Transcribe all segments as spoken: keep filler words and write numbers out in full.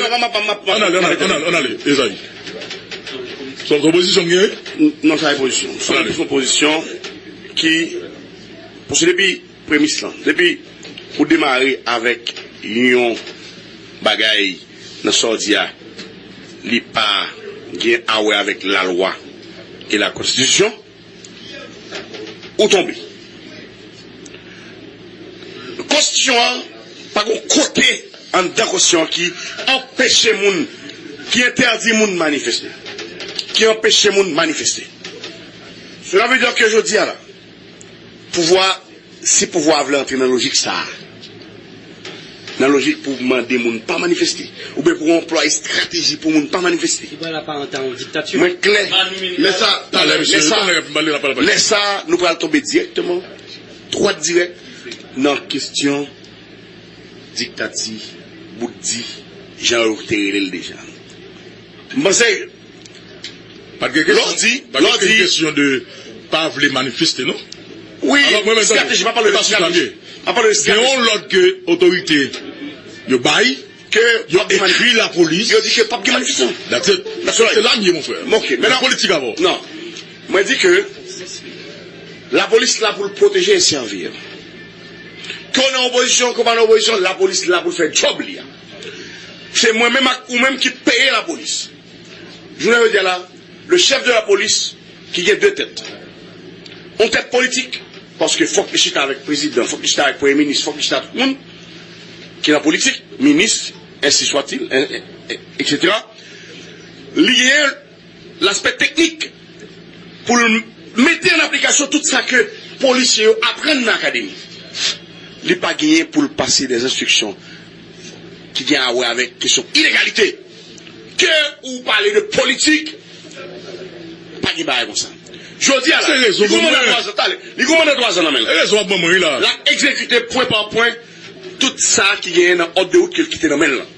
Ann ale, ann ale, ann ale, ann ale, Ezayi. Se yon pozisyon m genyen? Non, sa e pozisyon. Se yon pozisyon ki, paske depi premis lan, depi ou demare avèk yon bagay nan sa w di a, li pa gen a wè avèk lalwa e la konstitisyon, ou tonbe. Konstitisyon an pa gen kote anndan konstitisyon an ki anpeche moun, ki entèdi moun manifeste, ki anpeche moun manifeste. Cela veut dire que jodi a la, pouvwa, si pouvwa a vle antre nan lojik sa a, nan lojik pou mande moun pa manifeste, oubyen pou anplwaye estrateji pou moun pa manifeste. Li pral aparante a yon diktati. Mwen klè. Lè sa, talè, mesye, lè sa, nou pral tonbe dirèkteman, dwat dirèk, nan kesyon diktati, bout di, jan yo te rele l deja. M panse, pa t gen kesyon, pa t gen kesyon de pa vle manifeste, non? Wi, estrateji, pa pale de estrateji. Pa pale de estrateji. Gen yon lòd ke otorite yo bay, ke yo ekri lapolis. Yo di ke p ap gen manifestasyon. That's it. Se la m ye, mon frè. Ok, men politik avè w. Non. Mwen di ke lapolis la pou l pwoteje e sèvi. Ke w nan opozisyon, ke w pa nan opozisyon, lapolis la pou l fè djòb li a. Se mwen menm ak ou menm ki peye lapolis. Jounen jodi a la, le chef de la police ki gen de tèt. Yon tèt politik, paske fòk li chita avèk prezidan, fòk li chita avèk premye minis, fòk li chita tout moun ki nan politik, minis, ensi swatil, en- en- en- etsetera. Li gen laspè teknik pou l mete an aplikasyon tout sa ke polisye yo aprann nan akademi. Li pa genyen pou l pase de enstriksyon ki gen a wè avèk kesyon inegalite. Ke ou pale de politik, pa gen bagay konsa. Jodi a la, li gen manda twa zan, talè, li gen manda twa zan nan men l. Rezon ap ban mwen, wi, la. L ap egzekite pwen pa pwen tout sa ki genyen nan òd de wout ke l kite nan men l lan.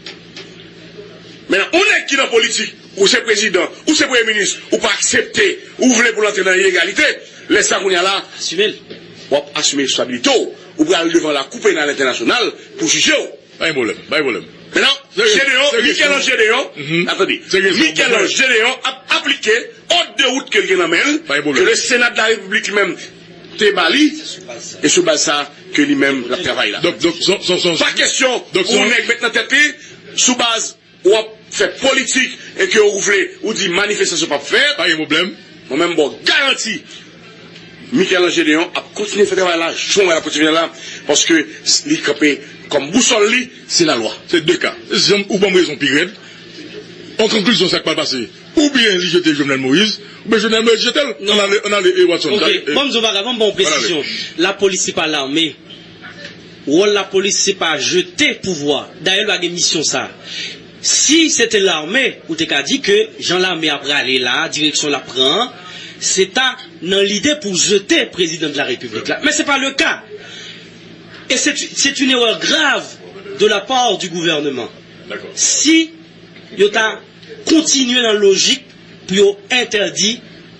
Mentnan, yon nèg ki nan politik, ou se prezidan, ou se premye minis, ou pa aksepte, ou vle pou l antre nan ilegalite, lè sa kounye a la, w ap asime responsabilite w. Ou pral devan lakou penal entènasyonal pou jije w. Pa gen pwoblèm, pa gen pwoblèm. Mentnan, Gédéon, Michel-Ange Gédéon, atande, Michel-Ange Gédéon ap aplike òd de wout ke l gen nan men l, ke le Sénat de la République li menm te ba li, e sou baz sa ke li menm l ap travay la. Pa kesyon pou yon nèg met nan tèt li, sou baz w ap fè politik e ke ou vle, ou di manifestasyon p ap fèt. Pa gen pwoblèm. Mwen menm ba w garanti, Michel-Ange Gédéon ap kontinye fè travay la, jan w wè l ap kontinye fè la, paske li kanpe kòm bousòl li, se lalwa. Se de ka. Jan ou ban m rezon pi rèd, an konklizyon sa k pral pase, oubyen li jete Jovenel Moïse, oubyen Jovenel Moïse jete l. Ann ale, ann ale, e Watson. Ok, ban m di w yon bagay, ban m ba w yon presizyon. Lapolis se pa lame. Wòl lapolis se pa jete pouvwa. Dayè, l pa gen misyon sa. Si se te lame, ou te ka di ke jan lame a prale la, direksyon l ap pran an, se ta nan lide pou jete prezidan de la repiblik la. Men se pa le ka. E se, c'est une erreur grave de la part du gouvernement. Si yo ta kontinye nan lojik pou yo entèdi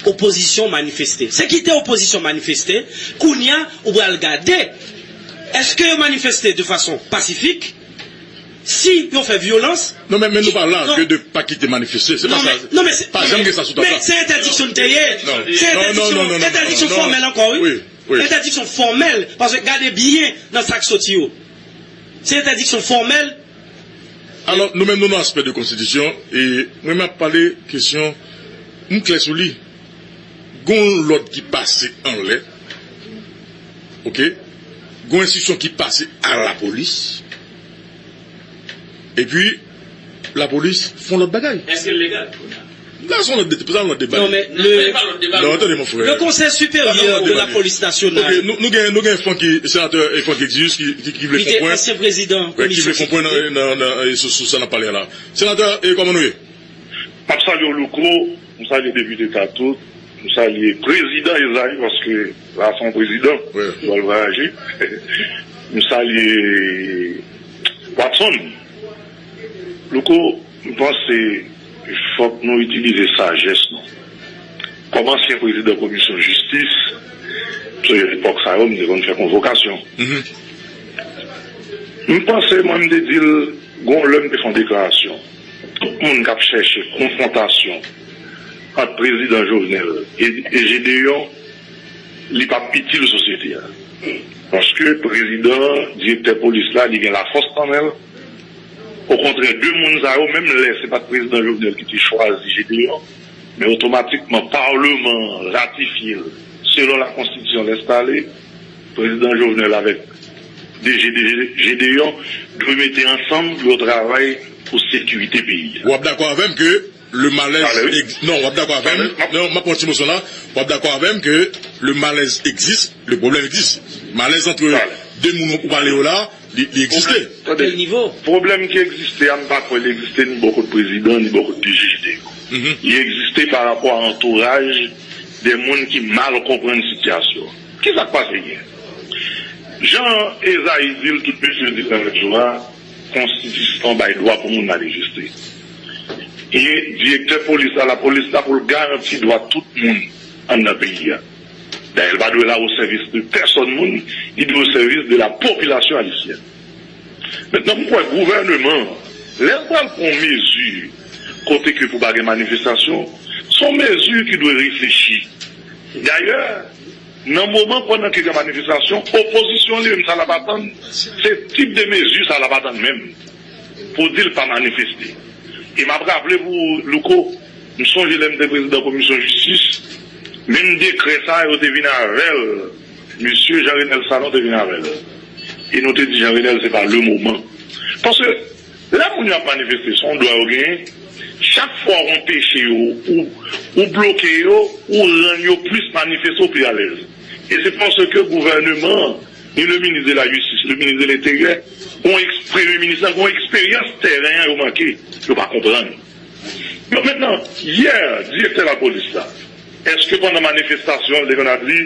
opozisyon manifeste. Se kite opozisyon manifeste, kounye a ou pral gade, èske yo manifeste de fason pasifik? Si yo fè vyolans. Non, men, men nou pa la ke de pa kite manifeste. Se pa sa. Non, men, pa janm gen sa sou tab la. Men se entèdiksyon te ye. Se entèdiksyon, entèdiksyon fòmèl ankò, wi. Entèdiksyon fòmèl, paske gade byen nan sa k soti yo. Se entèdiksyon fòmèl. Alò, nou menm nou nan aspè de konstitisyon, e mwen m ap pale kesyon, m klè sou li. Gon lòd ki pase anlè, ok? Gon enstriksyon ki pase a lapolis, epi lapolis fè yon lòt bagay. Èske l legal? La, se yon lòt de-, se yon lòt deba. Non, men le, non, tande, mon frè, le Conseil supérieur de la police nationale. Ok, nou, nou gen, nou gen Francky, senatè, eh, Francky Exius ki, ki, ki vle fè yon pwen. Li te ansyen prezidan komisyon sekirite. Ki vle fè yon pwen nan, nan, nan, eh, sou, sou sa n ap pale a la. Senatè, eh, kòman nou ye? M ap salye w, Louko, m salye depite Tatout, m salye prezidan Ezayi, paske la se yon prezidan ki pral vwayaje. M salye Watson. Louko, m panse fòk nou itilize sajès nou. Kòm ansyen prezidan komisyon jistis, se epòk sa yo, m te konn fè konvokasyon. M panse, mwen, m te di l, Gon lè m te fè yon deklarasyon. Tout moun k ap chèche konfwontasyon ant prezidan Jovenel e, e Gédéon, li p ap itil sosyete a. Paske prezidan an, direktè polis la, li gen lafòs nan men l. Okontrè, de moun sa yo, menm lè se pa t prezidan Jovenel ki te chwazi Gédéon, men otomatikman, palman an ratifye l selon la konstitisyon l enstale, prezidan Jovenel avèk D G, D G, Gédéon dwe mete ansanm pou yo travay pou sekirite peyi a. W ap dakò avè m ke le malaise Pale, wi. Ex- non, w ap dakò avè m. Pale, m ap- Non, m ap pran ti moso la. W ap dakò avè m ke le malaise existe, le problème existe. Malaise entre Pale. De moun ou pale yo la, li, li egziste. Tande, Quel niveau? Pwoblèm ki egziste a, m pa kwè li egziste ni bò kot prezidan, ni bò kot D G Gédéon. Mhm. Li egziste pa rapò a antouraj de moun ki mal konprann sitiyasyon. Kisa k pase yè? Jan Ezayi di l, tout mesye di l nan radyo a, konstitisyon bay dwa pou moun manifeste. E direktè polis la, lapolis la pou l garanti dwa tout moun anndan peyi a. Dayè, l pa dwe la o sèvis de pèsòn moun, li dwe o sèvis de la popilasyon ayisyèn. Mentnan, m kwè gouvèneman an, lè l pral pran yon mezi kote ke pou pa gen manifestasyon, se yon mezi ki dwe reflechi. Dayè, nan moman pandan ke gen manifestasyon, opozisyon li menm sa l ap atann, se tip de mezi sa l ap atann menm pou di l pa manifeste. E m ap raple pou Louko, m sonje lè m te prezidan komisyon jistis, menm dekrè sa yo te vin avè l, mesye Jean Renel Sanon te vin avè l. E nou te di Jean Renel se pa le moman. Paske lè moun yo ap manifeste, se yon dwa yo genyen. Chak fwa w anpeche yo, ou, ou bloke yo, ou rann yo plis manifeste, ou pi alèz. E se paske gouvèneman an, ni le ministre de la Justice, le ministre de l'Intérieur, gon eks- premye minis lan, gon eksperyans tèren an yo manke, yo pa konprann. Donk mentnan, yè, direktè lapolis la, èske pandan manifestasyon an, li te konn ap di,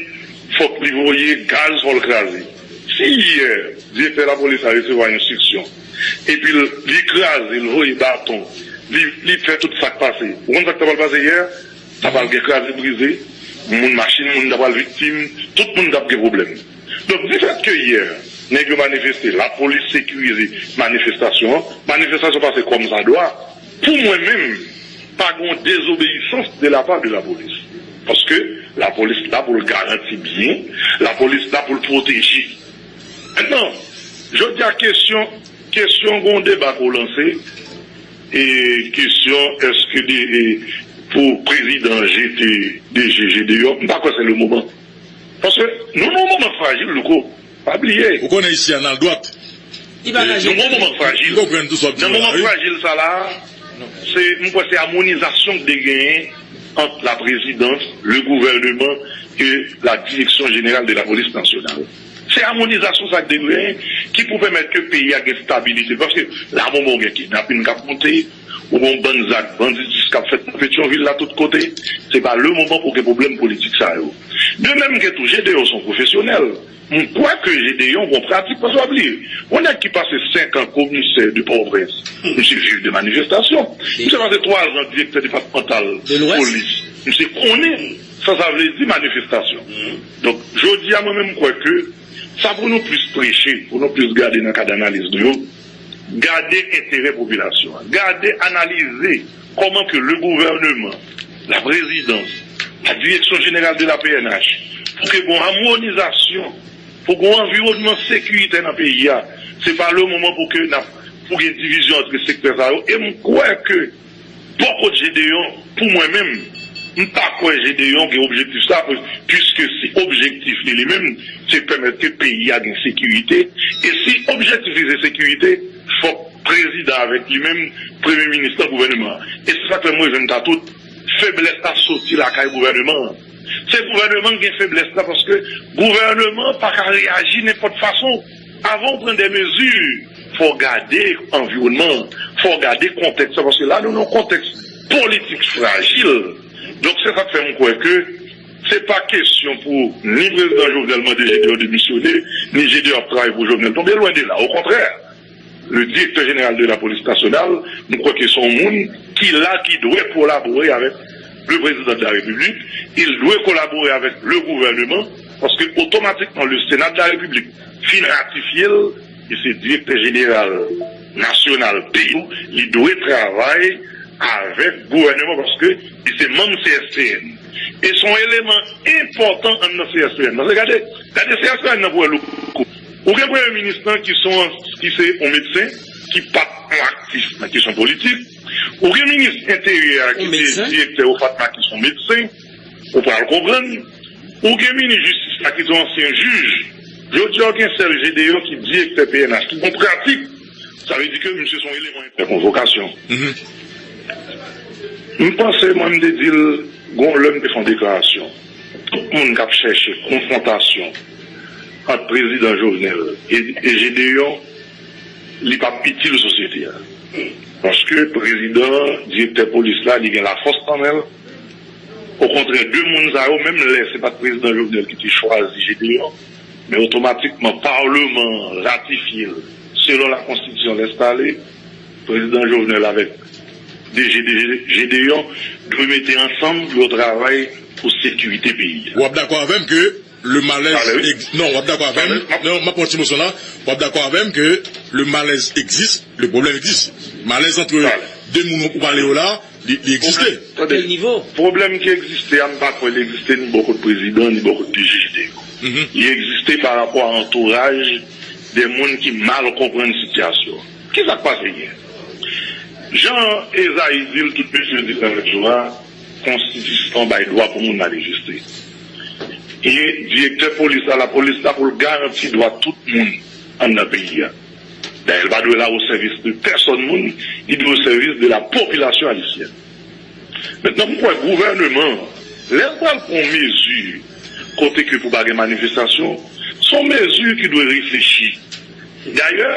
fòk li voye gaz, fò l kraze? Si yè, direktè lapolis la resevwa enstriksyon, epi l, li kraze, l voye baton, li, li fè tout sa k pase, ou konn sa k ta pral pase yè? Ta pral gen kraze brize, moun, machin moun ta pral viktim, tout moun t ap gen pwoblèm. Donk, difèt ke yè, nèg yo manifeste, lapolis sekirize manifestasyon an, manifestasyon pase kòmsadwa, pou mwen menm, pa gen yon dezobeyisans de la part de la police. Paske lapolis la pou l garanti byen, lapolis la pou l pwoteje. Mentnan, jodi a kesyon, kesyon gen yon deba ke w lanse, e kesyon èske de, e, pou prezidan jete D G G deyò, m pa kwè se le moman. Paske nou nan yon moman frajil, Louko. Pa bliye. Ou konnen isi a n al dwat. Li pa ka Nou nan yon moman frajil. M konprann tou sa w ap di Nan la, moman wi. Frajil sa la, se, m kwè se amonizasyon ki dwe genyen ant la présidence, le gouvernement et la direction générale de la police nationale. Se amonizasyon sa ki dwe genyen ki pou pèmèt ke peyi a gen stabilite. Paske la moman ou gen kidnapin k ap monte, ou gen yon bann zak banditis k ap fèt nan Petyonvil la tout kote, se pa le moman pou gen pwoblèm politik sa yo. De menm ke tou, Gédéon se yon pwofesyonèl. M kwè ke Gédéon gon pratik, paske w ap li, yon nèg ki pase senk an komisè de Pòtoprens, misye viv de manifestasyon. Misye pase twa zan direktè depatmantal polis. Misye konnen sa sa vle di manifestasyon. Donk, jodi a, mwen menm, m kwè ke sa pou nou plis preche, pou nou plis gade nan kad analiz nou yo, gade enterè popilasyon an, gade, analize kòman ke le gouvernement, la présidence, la direction générale de la P N H, pou ke gon amonizasyon, pou gon anviwònman sekiritè nan peyi a. Se pa le moman pou ke n ap, pou gen divizyon ant sektè sa yo. E m kwè ke bò kot Gédéon, pou mwen menm, m pa kwè Gédéon gen objektif sa, piske si objektif li, li menm, se pèmèt ke peyi a gen sekirite, e si objektif li se sekirite, fòk prezidan avèk li menm, premye minis lan, gouvèneman an. E se sa k fè m rejwenn Tatout, feblès la soti lakay gouvèneman an. Se gouvèneman ki gen feblès la, paske gouvèneman an pa ka reyaji nenpòt fason. Avan w pran de mezi, fò w gade anviwònman an, fò w gade kontèks la, paske la nou nan yon kontèks politik frajil. Donk, se sa k fè m kwè ke se pa kesyon pou ni prezidan Jovenel mande Gédéon demisyone, ni Gédéon ap travay pou Jovenel tonbe, lwen de la. Okontrè, le directeur général de la police nationale, m kwè ke se yon moun ki la, ki dwe kolabore avèk le président de la République, il doit collaborer avec le gouvernement, paske otomatikman le Sénat de la République fin ratifye l, e se direktè jeneral nasyonal peyi nou, li dwe travay avèk gouvènman paske li se manm C S P N. E se yon eleman enpòtan anndan C S P N. Paske gade, gade C S P N nan pou wè louko. Ou gen premye minis lan ki se yon, ki se yon medsen, ki pa t yon aktif nan kesyon politik. Ou gen minis enteryè a ki te direktè OFATMA ki se yon medsen. Ou pral konprann. Ou gen minis jistis la ki se yon ansyen jij. Jodi a, w gen sèl Gedeon ki direktè P N H, ki gon pratik. Sa vle di ke misye se yon eleman enpòtan konvokasyon. M panse, mwen, m te di l, gon lè m te fè yon deklarasyon. Tout moun k ap chèche konfwontasyon ant prezidan Jovenel e, e Gedeon, li p ap itil sosyete a. Paske prezidan, direktè polis la, li gen lafòs nan men l. Okontrè, de moun sa yo, menm lè se pa t prezidan Jovenel ki te chwazi Gedeon, men otomatikman, paleman an ratifye l selon lakonstitisyon l enstale, prezidan Jovenel avèk D G, D G, Gedeon dwe mete ansanm pou yo travay pou sekirite peyi a. W ap dakò avè m ke le malaise ex- non, w ap dakò avè m. Non, m ap pran ti moso la. W ap dakò avè m ke le malaise existe, le problème existe. Malèz ant de moun ou pale yo la, li, li egziste. Kèl nivo? Pwoblèm ki egziste a, m pa kwè li egziste ni bò kot prezidan, ni bò kot D G Gedeon. Li egziste pa rapò a antouraj de moun ki mal konprann sitiyasyon an. Kisa k pase yè? Jan Ezayi di l, tout mesye di l nan radyo a, konstitisyon bay dwa pou moun manifeste. E direktè polis la, lapolis la pou l garanti dwa tout moun anndan peyi a. Dayè, l pa dwe la o sèvis de pèsòn moun, li dwe o sèvis de la popilasyon ayisyèn. Mentnan, m kwè gouvènman an, lè l pral pran yon mezi kote ke pou pa gen manifestasyon, se yon mezi ki dwe reflechi. Dayè,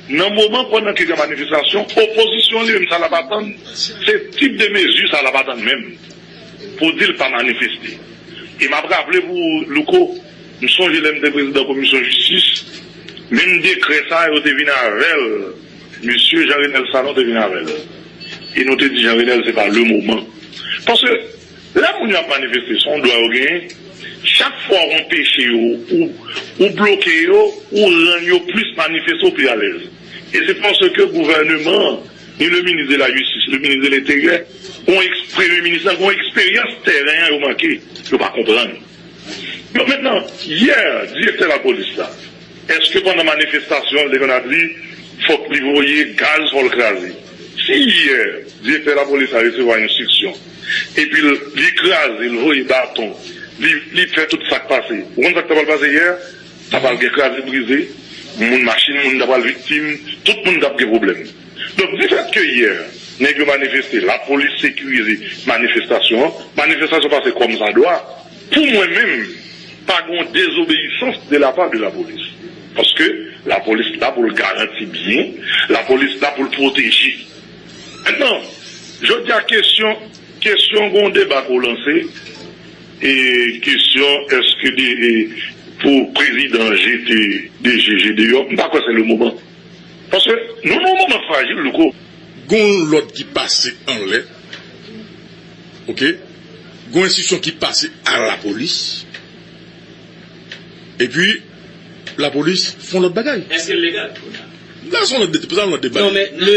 nan moman pandan ke gen manifestasyon, opozisyon li menm sa l ap atann, se tip de mezi sa l ap atann menm pou di l pa manifeste. E m ap raple pou ou, Louko, m sonje lè m te prezidan komisyon jistis, menm dekrè sa a, yo te vin avè l, mesye Jean Renel Sanon te vin avè l. E nou te di Jean Renel, se pa le moman. Paske lè moun yo ap manifeste, se yon dwa yo genyen. Chak fwa ou anpeche yo, ou, ou bloke yo, ou rann yo plis manifeste, ou pi alèz. E se paske gouvènman an, ni le ministre de la Justice, le ministre de l'Intérieur, gon eks-, premye minis lan, gon eksperyans tèren an yo manke, yo pa konprann. Donk mentnan, yè, direktè lapolis la, èske pandan manifestasyon an, li te konn ap di, fòk li voye gaz, fò l kraze? Si yè, direktè lapolis la resevwa enstriksyon, epi l, li kraze, l voye baton, li, li fè tout sa k pase, ou konn sa k ta pral pase yè? Ta pral gen kraze brize, moun, machin moun ta pral viktim, tout moun t ap gen pwoblèm. Donk, difèt ke yè, nèg yo manifeste, lapolis sekirize manifestasyon an, manifestasyon pase kòmsadwa, pou mwen menm, pa gen yon dezobeyisans de la part de lapolis. Paske lapolis la pou l garanti byen, lapolis la pou l pwoteje. Mentnan, jodi a kesyon, kesyon gen yon deba ke w lanse, e kesyon èske de, e, pou prezidan jete D G Gedeon, m pa kwè se le moman. Paske nou nan yon moman frajil, Louko. Gon lòd ki pase anlè, oke? Gon enstriksyon ki pase a lapolis, epi lapolis fè yon lòt bagay. Èske l legal? La, se yon lòt de-, se yon lòt deba. Non, men le,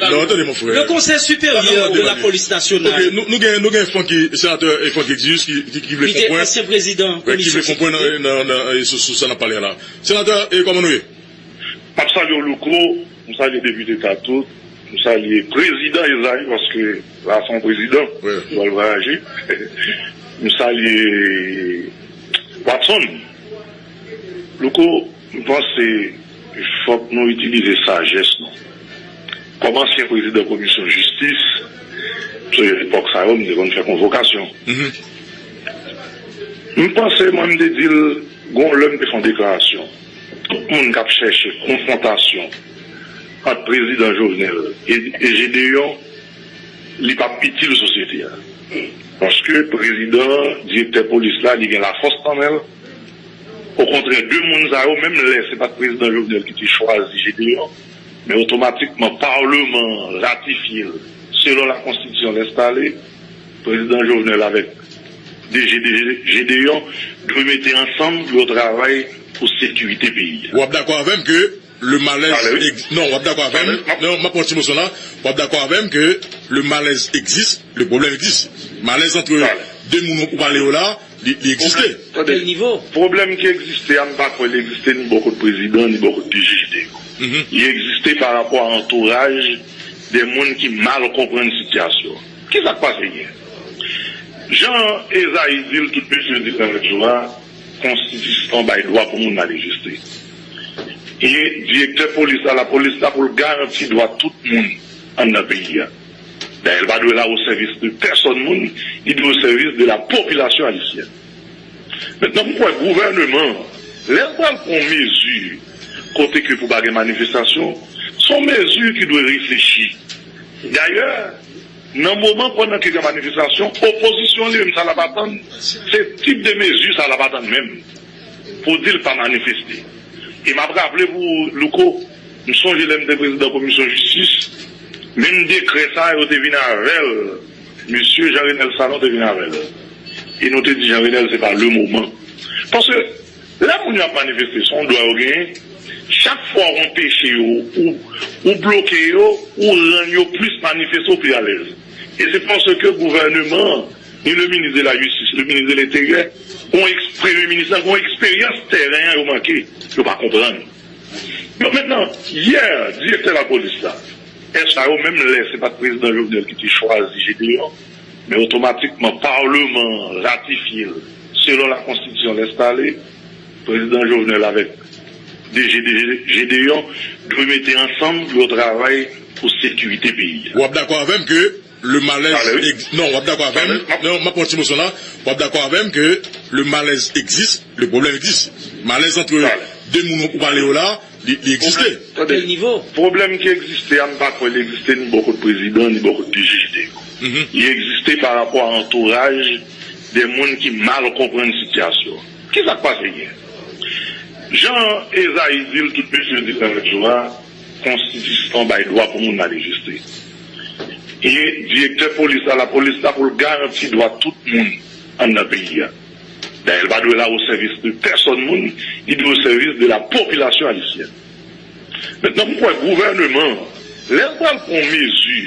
non, tande, mon frè. Le Conseil supérieur de la police nationale, oke, nou, nou gen, nou gen Francky, senatè, e, Francky Exius ki, ki, ki vle konprann, ki te ansyen prezidan komisyon sekirite, nan, nan, nan, e, sou, sou sa n ap pale a la. Senatè, e, kòman nou ye? M ap salye w, Louko. M salye depite Tatout. M salye prezidan Ezayi, paske la se yon prezidan, wi, pou l vwayaje. M salye Watson. Louko, m panse fòk nou itilize sajès nou. Kòm ansyen prezidan komisyon jistis, se epòk sa yo, m te konn fè konvokasyon. M panse, mwen, m te di l, gon lè m te fè yon deklarasyon. Tout moun k ap chèche konfwontasyon ant prezidan Jovenel e, e Gedeon, li p ap itil sosyete a. Paske prezidan, direktè polis la, li gen lafòs nan men l. Okontrè, de moun sa yo, menm lè se pa t prezidan Jovenel ki te chwazi Gedeon, men otomatikman, paleman an ratifye l. Selon lakonstitisyon l enstale, prezidan Jovenel avèk D G, D G, Gedeon dwe mete ansanm pou yo travay pou sekirite peyi a. W ap dakò avè m ke Le malaise existe. Non, w ap dakò avè m. Non, m ap pran ti mo sa la. W ap dakò avè m ke le malaise existe, le problème existe. Malèz ant de moun ou pale yo la, li, li egziste. A kèl nivo? Pwoblèm ki egziste a, m pa kwè li egziste ni bò kot prezidan, ni bò kot D G G D. Li egziste pa rapò a antouraj de moun ki mal konprann sitiyasyon. Kisa k pase yè? Jan Ezayi di l, tout mesye di l nan radyo a, konstitisyon bay dwa pou moun manifeste. E direktè polis la, lapolis la pou l garanti dwa tout moun anndan peyi a. Dayè, l pa dwe la o sèvis de pèsòn moun, li dwe o sèvis de la popilasyon ayisyèn. Mentnan, m kwè gouvèneman an, lè l pral pran yon mezi kote ke pou pa gen manifestasyon, se yon mezi ki dwe reflechi. Dayè, nan moman pandan ke gen manifestasyon, opozisyon li menm sa l ap atann, se tip de mezi sa l ap atann menm, pou di l pa manifeste. E m ap raple pou Louko, m sonje lè m te prezidan komisyon jistis, menm dekrè sa yo te vin avè l, mesye Jean Renel Sanon te vin avè l. E nou te di Jean Renel se pa le moman. Paske lè moun yo ap manifeste, se yon dwa yo genyen. Chak fwa w anpeche yo, ou, ou bloke yo, ou rann yo plis manifeste, ou pi alèz. E se paske gouvèneman an, ni le minis de la jistis, le minis de lenteryè, gon eks-, premye minis lan, gon eksperyans tèren an yo manke, yo pa konprann. Donk mentnan, yè, direktè lapolis la, èske sa yo menm lè se pa t prezidan Jovenel ki te chwazi Gedeon, men otomatikman palman an ratifye l selon la konstitisyon l enstale, prezidan Jovenel avèk D G D Gedeon dwe mete ansanm pou yo travay pou sekirite peyi a. W ap dakò avè m ke le malaise existe. Non, w ap dakò avè m. Non, m ap pran ti mo sa la. W ap dakò avè m ke le malaise existe, le problème existe. Malèz ant de moun ou pale yo la, li, li egziste. A kèl nivo? Pwoblèm ki egziste a, m pa kwè li egziste ni bò kot prezidan, ni bò kot D G G D. Li egziste pa rapò a antouraj de moun ki mal konprann sitiyasyon. Kisa k pase yè? Jan Ezayi di l, tout mesye di l nan radyo a, konstitisyon bay dwa pou moun manifeste. E direktè polis la, lapolis la pou l garanti dwa tout moun anndan peyi a. Dayè, l pa dwe la o sèvis de pèsòn moun, li dwe o sèvis de la popilasyon ayisyèn. Mentnan, m kwè gouvèneman an, lè l pral pran yon mezi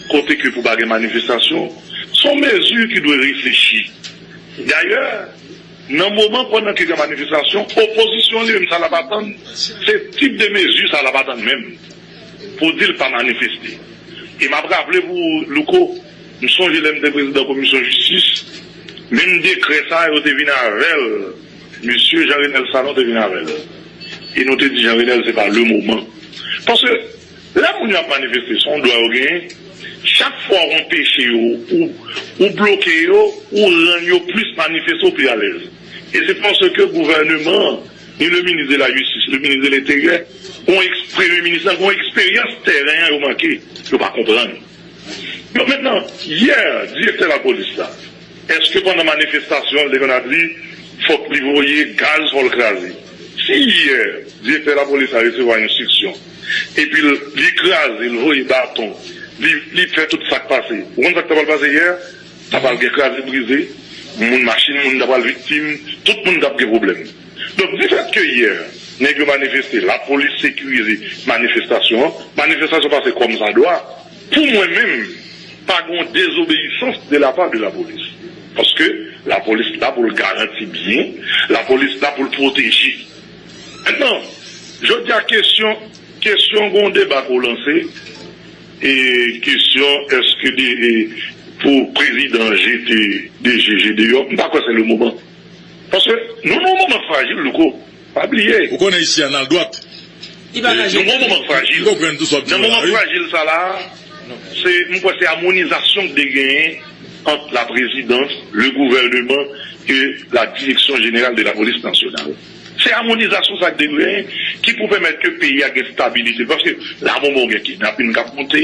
kote ke pou pa gen manifestasyon, se yon mezi ki dwe reflechi. Dayè, nan moman pandan ke gen manifestasyon, opozisyon li menm sa l ap atann, se tip de mezi sa l ap atann menm, pou di l pa manifeste. E m ap raple pou Louko, m sonje lè m te prezidan komisyon jistis, menm dekrè sa yo te vin avè l, mesye Jean Renel Sanon te vin avè l. E nou te di Jean Renel se pa le moman. Paske lè moun yo ap manifeste, se yon dwa yo genyen. Chak fwa w anpeche yo, ou, ou bloke yo, ou rann yo plis manifeste, ou pi alèz. E se paske gouvèneman an, ni le minis de la jistis, le minis de lenteryè, gon eks-, premye minis lan, gon eksperyans tèren an yo manke, yo pa konprann. Donk mentnan, yè, direktè lapolis la, èske pandan manifestasyon an, li konn ap di, fòk li voye gaz, fò l kraze? Si yè, direktè lapolis la resevwa enstriksyon, epi l, li kraze, l voye baton, li, li fè tout sa k pase, ou konn sa k ta pral pase yè? Ta pral gen kraze brize, moun, machin moun ta pral viktim, tout moun t ap gen pwoblèm. Donk, difèt ke yè, nèg yo manifeste, lapolis sekirize manifestasyon an, manifestasyon pase kòmsadwa, pou mwen menm, pa gen yon dezobeyisans de la pa de lapolis. Paske lapolis la pou l garanti byen, lapolis la pou l pwoteje. Mentnan, jodi a kesyon, kesyon gen yon deba ke w lanse, e kesyon èske de, e, pou prezidan jete D G G deyò, m pa kwè se le moman. Paske nou nan yon moman frajil, Louko. Pa bliye. Ou konnen isi a nan dwat. Li pa ka jete. Nou nan yon moman frajil. M konprann tou sa w ap di la, wi. Nan moman frajil sa la, se, m kwè se amonizasyon ki dwe genyen ant la présidence, le gouvernement et la direction générale de la police nationale. Se amonizasyon sa ki dwe genyen ki pou pèmèt ke peyi a gen stabilite. Paske la moman ou gen kidnapin k ap monte,